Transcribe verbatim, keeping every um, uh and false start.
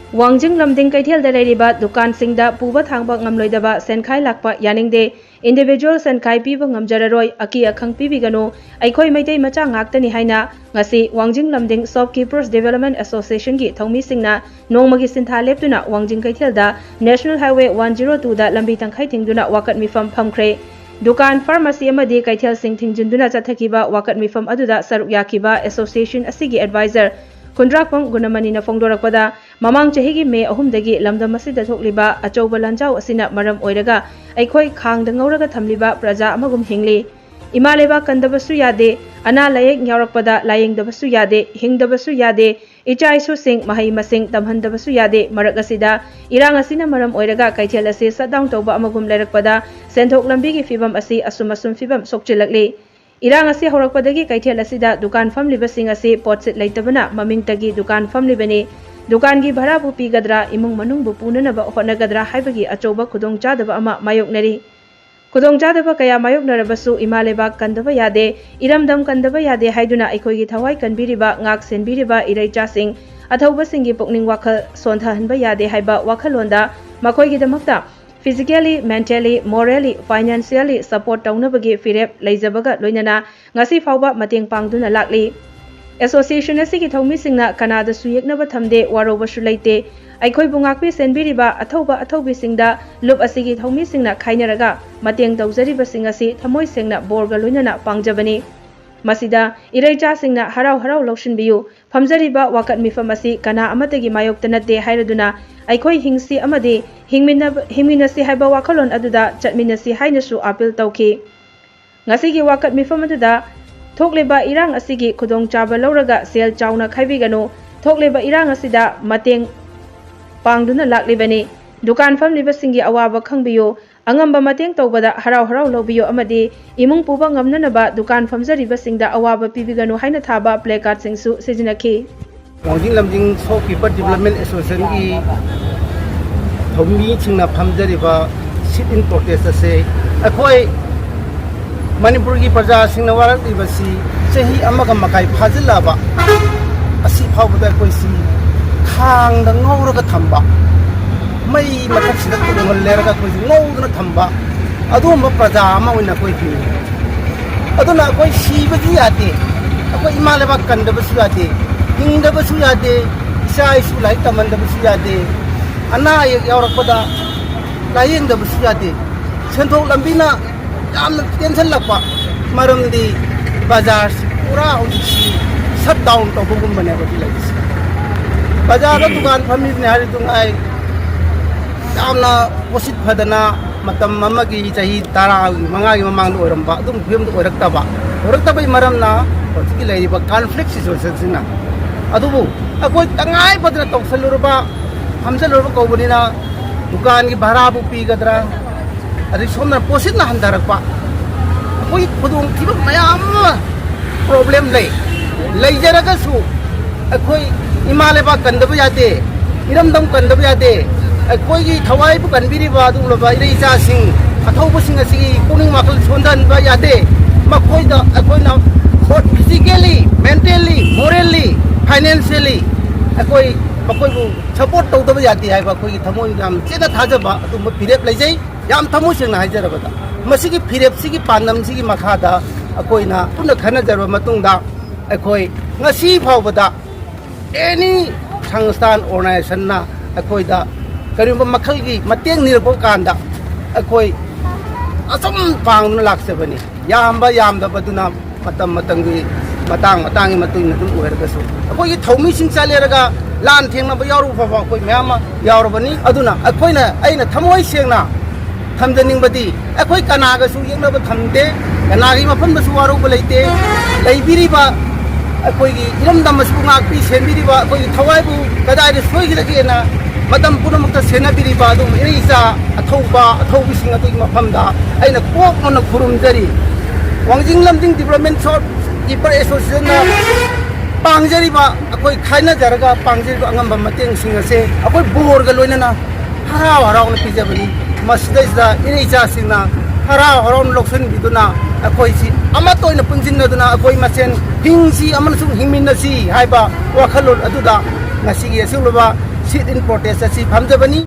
ꯋꯥꯡꯖꯤꯡ ꯂꯝꯗꯤꯡ ꯀꯩꯊꯦꯜꯗ ꯂꯩꯔꯤꯕ ꯗꯨꯀꯥꯟꯁꯤꯡꯗ ꯄꯨꯕ ꯊꯥꯡꯕ ꯉꯝꯂꯣꯏꯗꯕ ꯁꯦꯟꯈꯥꯏ ꯂꯥꯛꯄ ꯌꯥꯅꯤꯡꯗꯦ꯫ Individual ꯁꯦꯟꯈꯥꯏ ꯄꯤꯕ ꯉꯝꯖꯔꯔꯣꯏ꯫ ꯑꯀꯤ ꯑꯈꯪ ꯄꯤꯕꯤꯒꯅꯨ꯫ ꯑꯩꯈꯣꯏ ꯃꯩꯇꯩ ꯃꯆꯥ ꯉꯥꯛꯇꯅꯤ ꯍꯥꯏꯅ ꯉꯁꯤ ꯋꯥꯡꯖꯤꯡ ꯂꯝꯗꯤꯡ Shopkeepers Development Associationꯒꯤ ꯊꯧꯃꯤꯁꯤꯡꯅ ꯅꯣꯡꯃꯒꯤ ꯁꯤꯟꯊꯥ ꯂꯦꯞꯇꯨꯅ ꯋꯥꯡꯖꯤꯡ ꯀꯩꯊꯦꯜꯗ National Highway one zero twoꯗ ꯂꯝꯕꯤ ꯇꯪꯈꯥꯏ ꯊꯤꯡꯗꯨꯅ ꯋꯥꯀꯠ ꯃꯤꯐꯝ ꯐꯝꯈ꯭ꯔꯦ꯫ ꯗꯨꯀꯥꯟ, pharmacy ꯑꯃꯗꯤ ꯀꯩꯊꯦꯜꯁꯤꯡ ꯊꯤꯡꯖꯤꯟꯗꯨꯅ ꯆꯠꯊꯈꯤꯕ ꯋꯥꯀꯠ ꯃꯤꯐꯝ ꯑꯗꯨꯗ ꯁꯔꯨꯛ ꯌꯥꯈꯤꯕ association ꯑꯁꯤꯒꯤ advisor ꯈꯨꯟꯗ꯭ꯔꯥꯛꯄꯝ ꯒꯨꯅꯃꯅꯤꯅ ꯐꯣꯡꯗꯣꯔꯛꯄꯗ, ꯃꯃꯥꯡ ꯆꯍꯤꯒꯤ ꯃꯦ ꯑꯍꯨꯝꯗꯒꯤ ꯂꯝꯗꯝ ꯑꯁꯤꯗ ꯊꯣꯛꯂꯤꯕ ꯑꯆꯧꯕ ꯂꯥꯟꯖꯥꯎ ꯑꯁꯤꯅ ꯃꯔꯝ ꯑꯣꯏꯔꯒ ꯑꯩꯈꯣꯏ ꯈꯥꯡꯗ ꯉꯧꯔꯒ ꯊꯝꯂꯤꯕ ꯄ꯭ꯔꯖꯥ ꯑꯃꯒꯨꯝ ꯍꯤꯡꯂꯤ꯫ ꯏꯃꯥ ꯂꯩꯕꯥꯛ ꯀꯟꯗꯕꯁꯨ ꯌꯥꯗꯦ, ꯑꯅꯥ ꯂꯥꯌꯦꯡ ꯌꯥꯎꯔꯛꯄꯗ ꯂꯥꯌꯦꯡꯗꯕꯁꯨ ꯌꯥꯗꯦ, ꯍꯤꯡꯗꯕꯁꯨ ꯌꯥꯗꯦ, ꯏꯆꯥ ꯏꯁꯨꯁꯤꯡ ꯃꯍꯩ ꯃꯁꯤꯡ ꯇꯝꯍꯟꯗꯕꯁꯨ ꯌꯥꯗꯦ꯫ ꯃꯔꯛ ꯑꯁꯤꯗ ꯏꯔꯥꯡ ꯑꯁꯤꯅ ꯃꯔꯝ ꯑꯣꯏꯔꯒ ꯀꯩꯊꯦꯜ ꯑꯁꯤ shutdown ꯇꯧꯕ ꯑꯃꯒꯨꯝ ꯂꯩꯔꯛꯄꯗ ꯁꯦꯟꯊꯣꯛ ꯂꯝꯕꯤꯒꯤ ꯐꯤꯕꯝ ꯑꯁꯤ ꯑꯁꯨꯝ ꯑꯁꯨꯝ ꯐꯤꯕꯝ ꯁꯣꯛꯆꯤꯜꯂꯛꯂꯤ꯫ ꯏꯔꯥꯡ ꯑꯁꯤ ꯍꯧꯔꯛꯄꯗꯒꯤ ꯀꯩꯊꯦꯜ ꯑꯁꯤꯗ ꯗꯨꯀꯥꯟ ꯐꯝꯂꯤꯕꯁꯤꯡ ꯑꯁꯤ ꯄꯣꯠꯁꯤꯠ ꯂꯩꯇꯕꯅ ꯃꯃꯤꯡꯇꯒꯤ ꯗꯨꯀꯥꯟ ꯐꯝꯂꯤꯕꯅꯤ꯫ ꯗꯨꯀꯥꯟꯒꯤ ꯚꯔꯥꯕꯨ ꯄꯤꯒꯗ꯭ꯔꯥ, ꯏꯃꯨꯡ ꯃꯅꯨꯡꯕꯨ ꯄꯨꯅꯅꯕ ꯍꯣꯠꯅꯒꯗ꯭ꯔꯥ ꯍꯥꯏꯕꯒꯤ ꯑꯆꯧꯕ ꯈꯨꯗꯣꯡꯆꯥꯗꯕ ꯑꯃ ꯃꯥꯌꯣꯛꯅꯔꯤ꯫ ꯈꯨꯗꯣꯡꯆꯥꯗꯕ ꯀꯌꯥ ꯃꯥꯌꯣꯛꯅꯔꯕꯁꯨ ꯏꯃꯥ ꯂꯩꯕꯥꯛ ꯀꯟꯗꯕ ꯌꯥꯗꯦ, ꯏꯔꯝꯗꯝ ꯀꯟꯗꯕ ꯌꯥꯗꯦ ꯍꯥꯏꯗꯨꯅ ꯑꯩꯈꯣꯏꯒꯤ ꯊꯋꯥꯏ ꯀꯟꯕꯤꯔꯤꯕ, ꯉꯥꯛ ꯁꯦꯟꯕꯤꯔꯤꯕ ꯏꯔꯩꯆꯥꯁꯤꯡ, ꯑꯊꯧꯕꯁꯤꯡꯒꯤ ꯄꯨꯛꯅꯤꯡ ꯋꯥꯈꯜ ꯁꯣꯟꯊꯍꯟꯕ ꯌꯥꯗꯦ ꯍꯥꯏꯕ ꯋꯥꯈꯜꯂꯣꯟꯗ ꯃꯈꯣꯏꯒꯤꯗꯃꯛꯇ physically, mentally, morally, financially support ꯇꯧꯅꯕꯒꯤ ꯐꯤꯔꯦꯞ ꯂꯩꯖꯕꯒ ꯂꯣꯏꯅꯅ ꯉꯁꯤ ꯐꯥꯎꯕ ꯃꯇꯦꯡ ꯄꯥꯡꯗꯨꯅ ꯂꯥꯛꯂꯤ꯫ Association ꯑꯁꯤꯒꯤ ꯊꯧꯃꯤꯁꯤꯡꯅ ꯀꯅꯥꯗꯁꯨ ꯌꯦꯛꯅꯕ ꯊꯝꯗꯦ, ꯋꯥꯔꯧꯕꯁꯨ ꯂꯩꯇꯦ꯫ ꯑꯩꯈꯣꯏꯕꯨ ꯉꯥꯛꯄꯤ ꯁꯦꯟꯕꯤꯔꯤꯕ ꯑꯊꯧꯕ ꯑꯊꯧꯕꯤꯁꯤꯡꯗ ꯂꯨꯞ ꯑꯁꯤꯒꯤ ꯊꯧꯃꯤꯁꯤꯡꯅ ꯈꯥꯏꯅꯔꯒ ꯃꯇꯦꯡ ꯇꯧꯖꯔꯤꯕꯁꯤꯡ ꯑꯁꯤ ꯊꯃꯣꯏ ꯁꯦꯡꯅ ꯕꯣꯔꯒ ꯂꯣꯏꯅꯅ ꯄꯥꯡꯖꯕꯅꯤ꯫ ꯃꯁꯤꯗ ꯏꯔꯩꯆꯥꯁꯤꯡꯅ ꯍꯔꯥꯎ ꯍꯔꯥꯎ ꯂꯧꯁꯤꯟꯕꯤꯌꯨ꯫ ꯐꯝꯖꯔꯤꯕ ꯋꯥꯀꯠ ꯃꯤꯐꯝ ꯑꯁꯤ ꯀꯅꯥ ꯑꯃꯠꯇꯒꯤ ꯃꯥꯌꯣꯛꯇ ꯅꯠꯇꯦ ꯍꯥꯏꯔꯗꯨꯅ ꯑꯩꯈꯣꯏ ꯍꯤꯡꯁꯤ ꯑꯃꯗꯤ ꯍꯤꯡꯃꯤꯟꯅꯕ-, ꯍꯤꯡꯃꯤꯟꯅꯁꯤ ꯍꯥꯏꯕ ꯋꯥꯈꯜꯂꯣꯟ ꯑꯗꯨꯗ ꯆꯠꯃꯤꯟꯅꯁꯤ ꯍꯥꯏꯅꯁꯨ appeal ꯇꯧꯈꯤ꯫ ꯉꯁꯤꯒꯤ ꯋꯥꯀꯠ ꯃꯤꯐꯝ ꯑꯗꯨꯗ ꯊꯣꯛꯂꯤꯕ ꯏꯔꯥꯡ ꯑꯁꯤꯒꯤ ꯈꯨꯗꯣꯡꯆꯥꯕ ꯂꯧꯔꯒ ꯁꯦꯜ ꯆꯥꯎꯅ ꯈꯥꯏꯕꯤꯒꯅꯨ, ꯊꯣꯛꯂꯤꯕ ꯏꯔꯥꯡ ꯑꯁꯤꯗ ꯃꯇꯦꯡ ꯄꯥꯡꯗꯨꯅ ꯂꯥꯛꯂꯤꯕꯅꯤ꯫ ꯗꯨꯀꯥꯟ ꯐꯝꯂꯤꯕꯁꯤꯡꯒꯤ ꯑꯋꯥꯕ ꯈꯪꯕꯤꯌꯨ, ꯑꯉꯝꯕ ꯃꯇꯦꯡ ꯇꯧꯕꯗ ꯍꯔꯥꯎ ꯍꯔꯥꯎ ꯂꯧꯕꯤꯌꯨ ꯑꯃꯗꯤ ꯏꯃꯨꯡ ꯄꯨꯕ ꯉꯝꯅꯅꯕ ꯗꯨꯀꯥꯟ ꯐꯝꯖꯔꯤꯕꯁꯤꯡꯗ ꯑꯋꯥꯕ ꯄꯤꯕꯤꯒꯅꯨ ꯍꯥꯏꯅ ꯊꯥꯕ placardꯁꯤꯡꯁꯨ ꯁꯤꯖꯤꯟꯅꯈꯤ꯫ ꯋꯥꯡꯖꯤꯡ ꯂꯝꯖꯤꯡ Shopkeeper Development Associationꯒꯤ ꯊꯧꯃꯤꯁꯤꯡꯅ ꯐꯝꯖꯔꯤꯕ sit-in protest ꯑꯁꯦ ꯑꯩꯈꯣꯏ ꯃꯅꯤꯄꯨꯔꯒꯤ ꯄ꯭ꯔꯖꯥꯁꯤꯡꯅ ꯋꯥꯔꯛꯂꯤꯕꯁꯤ ꯆꯍꯤ ꯑꯃꯒ ꯃꯈꯥꯏ ꯐꯥꯖꯤꯜꯂꯛꯑꯕ ꯑꯁꯤ ꯐꯥꯎꯕꯗ ꯑꯩꯈꯣꯏꯁꯤ ꯈꯥꯡꯗ ꯉꯧꯔꯒ ꯊꯝꯕ, ꯃꯩ ꯃꯊꯛꯁꯤꯗ ꯇꯣꯡꯍꯜꯂꯦꯔꯒ ꯑꯩꯈꯣꯏꯁꯦ ꯉꯧꯗꯨꯅ ꯊꯝꯕ, ꯑꯗꯨꯒꯨꯝꯕ ꯄ꯭ꯔꯖꯥ ꯑꯃ ꯑꯣꯏꯅ ꯑꯩꯈꯣꯏ ꯍꯤꯡꯉꯤ꯫ ꯑꯗꯨꯅ ꯑꯩꯈꯣꯏ ꯁꯤꯕꯗꯤ ꯌꯥꯗꯦ, ꯑꯩꯈꯣꯏ ꯏꯃꯥ ꯂꯩꯕꯥꯛ ꯀꯟꯗꯕꯁꯨ ꯌꯥꯗꯦ, ꯍꯤꯡꯗꯕꯁꯨ ꯌꯥꯗꯦ, ꯏꯆꯥ ꯏꯁꯨ ꯂꯥꯏꯔꯤꯛ ꯇꯝꯍꯟꯗꯕꯁꯨ ꯌꯥꯗꯦ, ꯑꯅꯥ ꯑꯌꯦꯛ ꯌꯥꯎꯔꯛꯄꯗ ꯂꯥꯏꯌꯦꯡꯗꯕꯁꯨ ꯌꯥꯗꯦ꯫ ꯁꯦꯟꯊꯣꯛ ꯂꯝꯕꯤꯅ ꯌꯥꯝꯅ ꯇꯦꯟꯁꯤꯜꯂꯛꯄ, ꯃꯔꯝꯗꯤ ꯕꯖꯥꯔꯁꯤ ꯄꯨꯔꯥ ꯍꯧꯖꯤꯛꯁꯤ ꯁꯠ ꯗꯥꯎꯟ ꯇꯧꯕꯒꯨꯝꯕꯅꯦꯕ ꯍꯧꯖꯤꯛ ꯂꯩꯔꯤꯁꯦ꯫ ꯕꯖꯥꯔꯗ ꯗꯨꯀꯥꯟ ꯐꯝꯃꯤꯕꯅꯦ ꯍꯥꯏꯔꯤꯗꯨ ꯉꯥꯏ, ꯌꯥꯝꯅ ꯄꯣꯠꯁꯤꯠ ꯐꯗꯅ ꯃꯇꯝ ꯑꯃꯒꯤ ꯆꯍꯤ ꯇꯔꯥ ꯃꯉꯥꯒꯤ ꯃꯃꯥꯡꯗ ꯑꯣꯏꯔꯝꯕ ꯑꯗꯨꯝ ꯐꯤꯕꯝꯗꯨ ꯑꯣꯏꯔꯛꯇꯕ꯫ ꯑꯣꯏꯔꯛꯇꯕꯒꯤ ꯃꯔꯝꯅ ꯍꯧꯖꯤꯛꯀꯤ ꯂꯩꯔꯤꯕ ꯀꯟꯐ꯭ꯂꯤꯛ ꯁꯤꯆꯨꯋꯦꯁꯟꯁꯤꯅ꯫ ꯑꯗꯨꯕꯨ ꯑꯩꯈꯣꯏ ꯇꯉꯥꯏ ꯐꯗꯅ ꯇꯧꯁꯜꯂꯨꯔꯕ, ꯐꯝꯖꯜꯂꯨꯔꯕ ꯀꯧꯕꯅꯤꯅ ꯗꯨꯀꯥꯟꯒꯤ ꯚꯔꯥꯕꯨ ꯄꯤꯒꯗ꯭ꯔꯥ, ꯑꯗꯩ ꯁꯣꯝꯅ ꯄꯣꯠꯁꯤꯠꯅ ꯍꯟꯊꯔꯛꯄ, ꯑꯩꯈꯣꯏ ꯈꯨꯗꯣꯡꯊꯤꯕ ꯃꯌꯥꯝ ꯑꯃ ꯄ꯭ꯔꯣꯕ꯭ꯂꯦꯝ ꯂꯩ꯫ ꯂꯩꯖꯔꯒꯁꯨ ꯑꯩꯈꯣꯏ ꯏꯃꯥ ꯂꯩꯕꯥꯛ ꯀꯟꯗꯕ ꯌꯥꯗꯦ, ꯏꯔꯝꯗꯝ ꯀꯟꯗꯕ ꯌꯥꯗꯦ꯫ ꯑꯩꯈꯣꯏꯒꯤ ꯊꯋꯥꯏꯕꯨ ꯀꯟꯕꯤꯔꯤꯕ ꯑꯗꯨꯒꯨꯝꯂꯕ ꯏꯔꯩ ꯏꯆꯥꯁꯤꯡ, ꯑꯊꯧꯕꯁꯤꯡ ꯑꯁꯤꯒꯤ ꯄꯨꯛꯅꯤꯡ ꯋꯥꯈꯜ ꯁꯣꯟꯊꯍꯟꯕ ꯌꯥꯗꯦ꯫ ꯃꯈꯣꯏꯗ ꯑꯩꯈꯣꯏꯅ ꯐꯤꯖꯤꯀꯦꯜꯂꯤ, ꯃꯦꯟꯇꯦꯜꯂꯤ, ꯃꯣꯔꯦꯜꯂꯤ, ꯐꯥꯏꯅꯥꯟꯁꯤꯌꯦꯜꯂꯤ ꯑꯩꯈꯣꯏ ꯃꯈꯣꯏꯕꯨ ꯁꯄꯣꯔꯠ ꯇꯧꯗꯕ ꯌꯥꯗꯦ ꯍꯥꯏꯕ ꯑꯩꯈꯣꯏꯒꯤ ꯊꯃꯣꯏ ꯌꯥꯝ ꯆꯦꯠꯅ ꯊꯥꯖꯕ ꯑꯗꯨꯒꯨꯝꯕ ꯐꯤꯔꯦꯞ ꯂꯩꯖꯩ꯫ ꯌꯥꯝ ꯊꯃꯣꯏ ꯁꯦꯡꯅ ꯍꯥꯏꯖꯔꯕꯗ, ꯃꯁꯤꯒꯤ ꯐꯤꯔꯦꯞꯁꯤꯒꯤ ꯄꯥꯟꯗꯝꯁꯤꯒꯤ ꯃꯈꯥꯗ ꯑꯩꯈꯣꯏꯅ ꯄꯨꯟꯅ ꯈꯟꯅꯖꯔꯕ ꯃꯇꯨꯡꯗ, ꯑꯩꯈꯣꯏ ꯉꯁꯤ ꯐꯥꯎꯕꯗ ꯑꯦꯅꯤ ꯁꯪꯁꯊꯥꯟ, ꯑꯣꯔꯒꯅꯥꯏꯖꯦꯁꯟꯅ ꯑꯩꯈꯣꯏꯗ ꯀꯔꯤꯒꯨꯝꯕ ꯃꯈꯜꯒꯤ ꯃꯇꯦꯡ ꯅꯤꯔꯛꯄ ꯀꯥꯟꯗ ꯑꯩꯈꯣꯏ ꯑꯁꯨꯝ ꯄꯥꯡꯗꯨꯅ ꯂꯥꯛꯆꯕꯅꯤ꯫ ꯌꯥꯝꯕ ꯌꯥꯝꯗꯕꯗꯨꯅ ꯃꯇꯝ ꯃꯇꯝꯒꯤ, ꯃꯇꯥꯡ ꯃꯇꯥꯡꯒꯤ ꯃꯇꯨꯡ ꯏꯟꯅ ꯑꯗꯨꯝ ꯑꯣꯏꯔꯒꯁꯨ, ꯑꯩꯈꯣꯏꯒꯤ ꯊꯧꯃꯤꯁꯤꯡ ꯆꯠꯂꯦꯔꯒ ꯂꯥꯟ ꯊꯦꯡꯅꯕ ꯌꯥꯎꯔꯨꯕ ꯐꯥꯎꯕ ꯑꯩꯈꯣꯏ ꯃꯌꯥꯝ ꯑꯃ ꯌꯥꯎꯔꯕꯅꯤ꯫ ꯑꯗꯨꯅ ꯑꯩꯈꯣꯏꯅ, ꯑꯩꯅ ꯊꯃꯣꯏ ꯁꯦꯡꯅ ꯊꯝꯖꯅꯤꯡꯕꯗꯤ, ꯑꯩꯈꯣꯏ ꯀꯅꯥꯒꯁꯨ ꯌꯦꯛꯅꯕ ꯊꯝꯗꯦ, ꯀꯅꯥꯒꯤ ꯃꯐꯝꯗꯁꯨ ꯋꯥꯔꯧꯕ ꯂꯩꯇꯦ꯫ ꯂꯩꯕꯤꯔꯤꯕ ꯑꯩꯈꯣꯏꯒꯤ ꯏꯔꯝꯗꯝ ꯑꯁꯤꯕꯨ ꯉꯥꯛꯄꯤ ꯁꯦꯟꯕꯤꯔꯤꯕ ꯑꯩꯈꯣꯏꯒꯤ ꯊꯋꯥꯏꯕꯨ ꯀꯗꯥꯏꯗ ꯁꯣꯏꯈꯤꯔꯒꯦꯅ ꯃꯇꯝ ꯄꯨꯝꯅꯃꯛꯇ ꯁꯦꯟꯅꯕꯤꯔꯤꯕ ꯑꯗꯨꯒꯨꯝꯕ ꯏꯔꯩ ꯏꯆꯥ ꯑꯊꯧꯕ, ꯑꯊꯧꯕꯤꯁꯤꯡ ꯑꯗꯨꯒꯤ ꯃꯐꯝꯗ ꯑꯩꯅ ꯀꯣꯛ ꯅꯣꯟꯅ ꯈꯨꯔꯨꯝꯖꯔꯤ꯫ ꯋꯥꯡꯖꯤꯡ ꯂꯝꯖꯤꯡ ꯗꯤꯕ꯭ꯂꯞꯃꯦꯟ ꯁꯣꯔꯠ ꯀꯤꯄꯔ ꯑꯦꯁꯣꯁꯤꯌꯦꯁꯟꯅ ꯄꯥꯡꯖꯔꯤꯕ, ꯑꯩꯈꯣꯏ ꯈꯥꯏꯅꯖꯔꯒ ꯄꯥꯡꯖꯔꯤꯕ ꯑꯉꯝꯕ ꯃꯇꯦꯡꯁꯤꯡ ꯑꯁꯦ ꯑꯩꯈꯣꯏ ꯕꯣꯔꯒ ꯂꯣꯏꯅꯅ ꯍꯔꯥꯎ ꯍꯔꯥꯎꯅ ꯄꯤꯖꯕꯅꯤ꯫ ꯃꯁꯤꯗꯩꯁꯤꯗ ꯏꯔꯩ ꯏꯆꯥꯁꯤꯡꯅ ꯍꯔꯥꯎ ꯍꯔꯥꯎꯅ ꯂꯧꯁꯤꯟꯕꯤꯗꯨꯅ ꯑꯩꯈꯣꯏꯁꯤ ꯑꯃꯠꯇ ꯑꯣꯏꯅ ꯄꯨꯟꯁꯤꯟꯅꯗꯨꯅ ꯑꯩꯈꯣꯏ ꯃꯁꯦꯟ ꯍꯤꯡꯁꯤ ꯑꯃꯁꯨꯡ ꯍꯤꯡꯃꯤꯟꯅꯁꯤ ꯍꯥꯏꯕ ꯋꯥꯈꯜꯂꯣꯟ ꯑꯗꯨꯗ ꯉꯁꯤꯒꯤ ꯑꯁꯤꯒꯨꯝꯂꯕ sit in protest ꯑꯁꯤ ꯐꯝꯖꯕꯅꯤ꯫